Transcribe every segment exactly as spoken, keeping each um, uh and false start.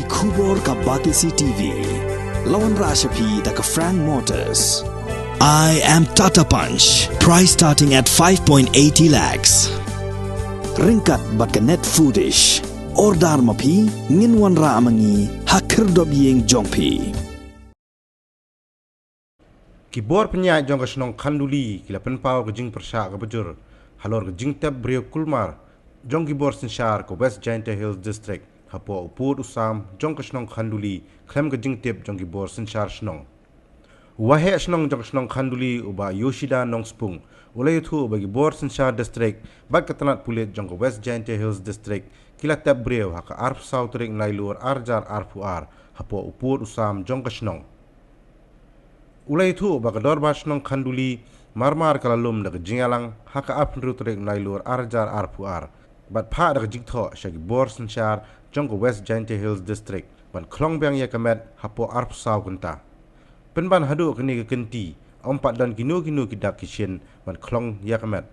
Khubor ka Batesi T V. La wanrah sha phi da ka Frank Motors. I am Tata Punch. Price starting at five point eighty lakhs. Ryngkat bad ka Net Foodish. Order ma phi, ngin wanrah ma ngi ha khyrdop ïing jong phi. Ki bor pynïaid jong ka shnong Khanduli ki la pynpaw ka jingpyrshah kaba jur halor ka jingtep briew kulmar jong ki bor synshar ka West Jaintia Hills District hapoh u pud u sam jong ka shnong Khanduli khlem ka jingtip jong ki bor synshar shnong. U waheh shnong jong ka shnong Khanduli, u Bah Yoshida Nongspung, u la ïathuh ba ki bor synshar district bad ka tnat pulit jong ka West Jaintia Hills District ki la tep briew ha ka arphew saw tarik Nailur ar hajar arphew ar hapoh u pud u sam jong ka shnong. U la ïathuh ba ka dorbar shnong Khanduli marmar ka la lum da ka jingïalang ha ka arphew hynriew tarik Nailur ar hajar arphew ar bad phah da ka jingthoh sha ki bor synshar jong ka West Jaintia Hills District ban khlong biang ïa ka met hapoh arphew saw kynta. Pynban haduh kane ka kynti, ym pat don kino kino ki dak ki shin ban khlong ïa ka met.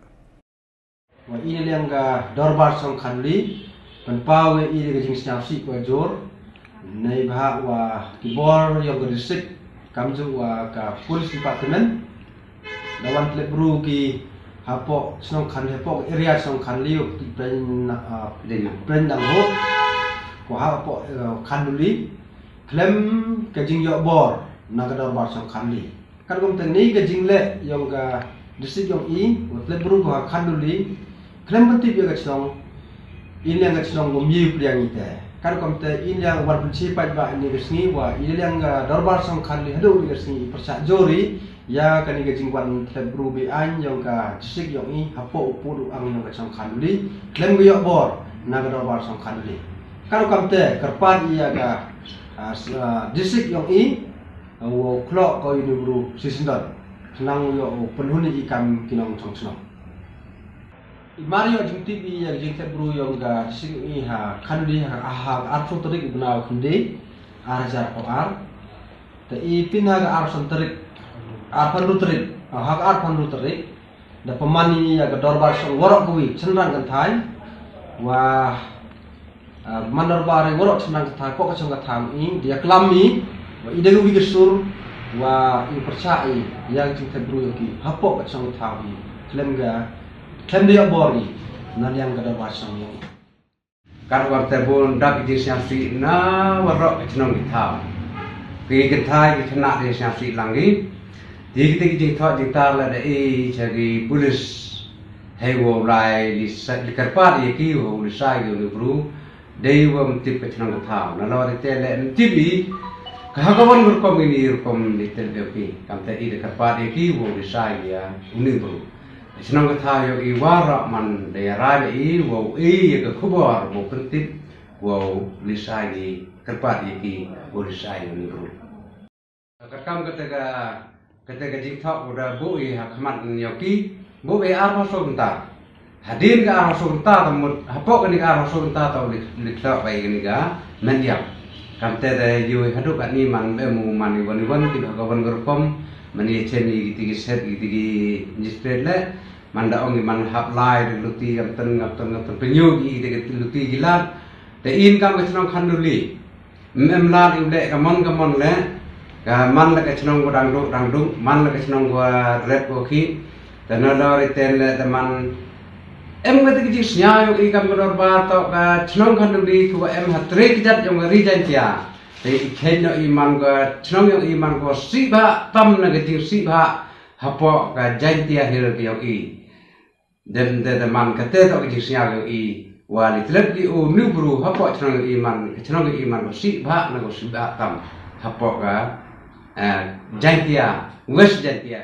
Wa i na liang ka dorbar shnong Khanduli pynpaw ïa i da ka jingsngewsih kaba jur, neibhah wa ki bor ïong ka district, kumjuh wa ka police department, da wan tlep bru ki hapoh shnong Khanduli, hapoh ka area shnong Khanduli, ki pren na, ah, pren nang ho, ko hapoh, eh, Khanduli, khlem ka jingïoh bor na ka dorbar shnong Khanduli. Katkum te kane ka jingleh ïong ka district ïong i, wa tlep bru ko ha Khanduli, khlem pyntip ïa ka shnong, i na liang ka shnong ngam ïoh pdiang i te. Katkum te i na liang wan pynshai pat ba i na ka sngi wa i na liang ka dorbar shnong Khanduli haduh i na ka sngi i pyrshah jur i ïa kane ka jingwan tlep bru be-aiñ ïong ka district ïong i hapoh u pud u ang ïong ka shnong Khanduli, khlem ka ïoh bor na ka dorbar shnong Khanduli. Katkum te kyrpad ïa ka, ah, s-, ah, district ïong i, ah, wow khlok ko ïa u bru shisyndon khnang u ïoh u pynhun ïa i kam ki nongshong shnong. I mar ïoh jingtip i ïa ka jingtlep bru ïong ka district ïong i ha Khanduli ha, ha, ha arphew tarik u bnai u khyndai ar hajar arphew ar. Te i pyn ha ka arphew san tarik, arphew hynriew tarik, ah, ha ka arphew hynriew tarik, da pynman i ïa ka dorbar shnong waroh kawi shynrang kynthai, wa, ah, man dorbar i waroh shynrang kynthai hapoh ka shnong ka thaw i, da ïaklam i, wa i da kawi ka sur, wa i pyrshah i ïa ka jingtlep bru ïong ki hapoh ka shnong ka thaw i, khlem ka, khlem da ïoh bor i na liang ka dorbar shnong ïong i. Katkum te bun da ki jingsngewsih na waroh ka shnong ki thaw. Ki kynthai ki khynnah ki sngewsih lang ki. Te kita ki jingthoh jingtar la da ai sha ki pulit. Hei wow lai lisa, li kyrpad ïa ki wow lisa ïa u bru. Dei wa ym tip ka shnong ka thaw. Nalor te leh ym tip i. Ka ha ka wan rukom ini rukom li tip ïa ki. Kam te i da kyrpad ïa ki wow lisa ïa u bru. Shnong ka thaw ïong i waroh man da ïarai da i wow i ïa ka khubor wow pyntip wow lisa ïa ki kyrpad ïa ki wow lisa ïa u bru. Katkam kata ka, kata ka jingthoh u da buh i ha khmat ïong ki, buh i arphew saw kynta. Hadien ka arphew saw kynta ta mut hapoh kane ka arphew saw kynta ta u li, li khlok ba i kane ka men ïap. Kam te da ïoh i haduh katne man em u man i wan i wan ki ba ka wan ka rukom. Man ïa chen i kiti ki set i kiti ki newspaper le. Man da ong i man hap lai da luti ngam ten ngam ten ngam ten pynïoh i da ki luti ki lad. Da in kam ka shnong Khanduli. Em em lad i u leh ka mon ka mon le. Ka man la ka shnong ko dang duk dang duk, man la ka shnong ko ret ko ki. Da na da ri ten le da man. Em ka ti ki jingsngew ïong i kam ka dorbar to ka shnong Khanduli ko em ha tre ki jait ïong ka ri Jaintia. Te i khein no i man ka shnong ïong i man ko sibha tam na ka jingsibha. Hapoh ka Jaintia Hills ïong i. Dem de de man kate to ka jingsngew ïong i. Wa li tlep ki u nu bru hapoh shnong ïong i man, shnong ïong i man ko sibha na ko sibha tam. Hapoh ka, eh, Jaintia, West Jaintia.